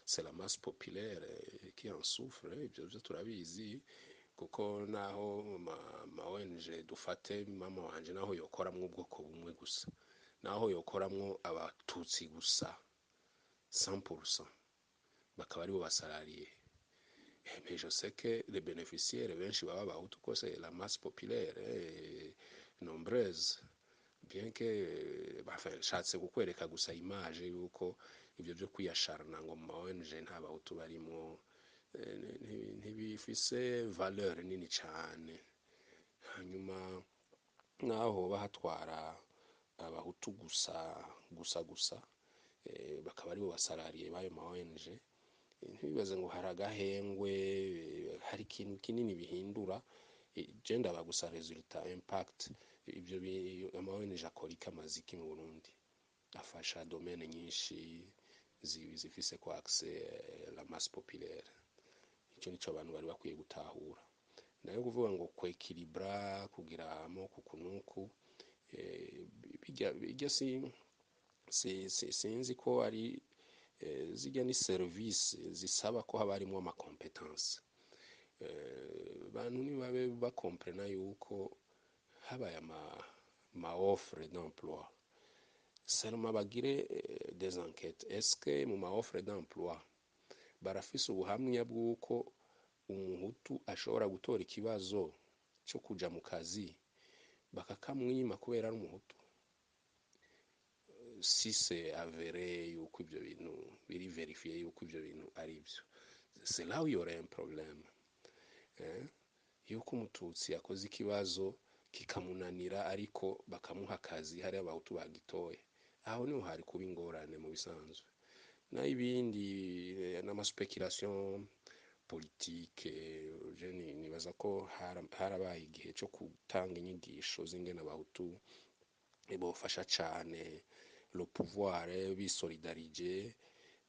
C'est la masse populaire qui en souffre. Ibyo byo turabizi, kuko naho ma ONG, dufate mama wanje, naho yokoramwo ubwoko bumwe gusa, naho yokoramwo Abatutsi gusa 100%, bakaba aribo ba salariés, mais je sais que les bénéficiaires benshi baba Abahutu, ko c'est la masse populaire nombreuse. Bien que enfin, nshatse kukwereka gusa image yuko ivyo byo kwiyasharana ngo mu ma ONG nta Bahutu barimwo ntibifise valeur nini cane. Hanyuma naho hoba hatwara Abahutu gusa gusa gusa, bakaba aribo ba salariés b'ayo ma ONG, ntibibaze ngo hari agahengwe, hari ikintu kinini bihindura. Je ndaba gusa résultat, impact. Ivyo ama ONG akora iki, amaze iki mu Burundi? Afasha domaine nyinshi zifise ko accès la masse populaire. Ico nico abantu bari bakwiye gutahura. Nayo kuvuga ngo kwéquilibra, kugira amoko uku nuku, bijya si sinzi ko ari zijya ni service zisaba ko haba harimwo ama compétences. Bantu nibabe bakomprena yuko habaye ama offre d'emploi seulement, bagire des enquêtes: est-ce que mu ma offre d'emploi barafise ubuhamya bw'uko Umuhutu ashobora gutora ikibazo cyo kuja mu kazi bakakamwima kubera ari Umuhutu? Si c'est avéré yuko ivyo bintu biri vérifié, yuko ivyo bintu ari byo, c'est là où il y aurait un problème, eh? Yuko Umututsi yakoze ikibazo kikamunanira, ariko bakamuha akazi hari Abahutu bagitoye, aho niho hari kuba ingorane mu bisanzwe. Naho ibindi n'ama spéculation politique, je nibaza ko harabaye igihe cyo gutanga inyigisho z'ingene Abahutu bofasha cane le pouvoir, bisolidarije,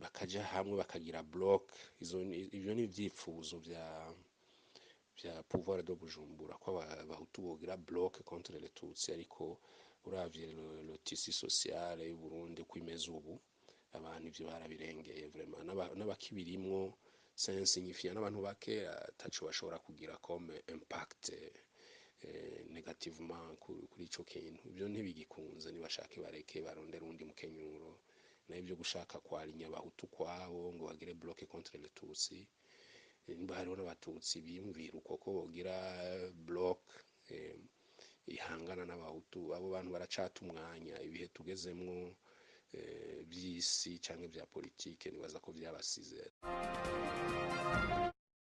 bakaja hamwe, bakagira bloc. Ivyo ni ivyifuzo vya pouvoir de Bujumbura, ko Abahutu bogira bloc contre les Tutsi. Ariko uravye le tissu social y'u Burundi uko imeze ubu, abantu ivyo barabirengeye vraiment. N'abakibirimwo, c'est insignifiant, n'abantu bake ataco bashobora kugira comme impact négativement kuri ico kintu. Ivyo ntibigikunze, nibashake bareke, barondere uwundi mukenyuro. Nayo ivyo gushaka kwarinya Abahutu kwabo ngo bagire bloc contre les Tutsi, nimba hariho n'Abatutsi biyumvira uko ko bogira bloc ihangana n'Abahutu, abo bantu baracata umwanya. Ibihe tugezemwo by'isi canke vya politike, nibaza ko vyabasize.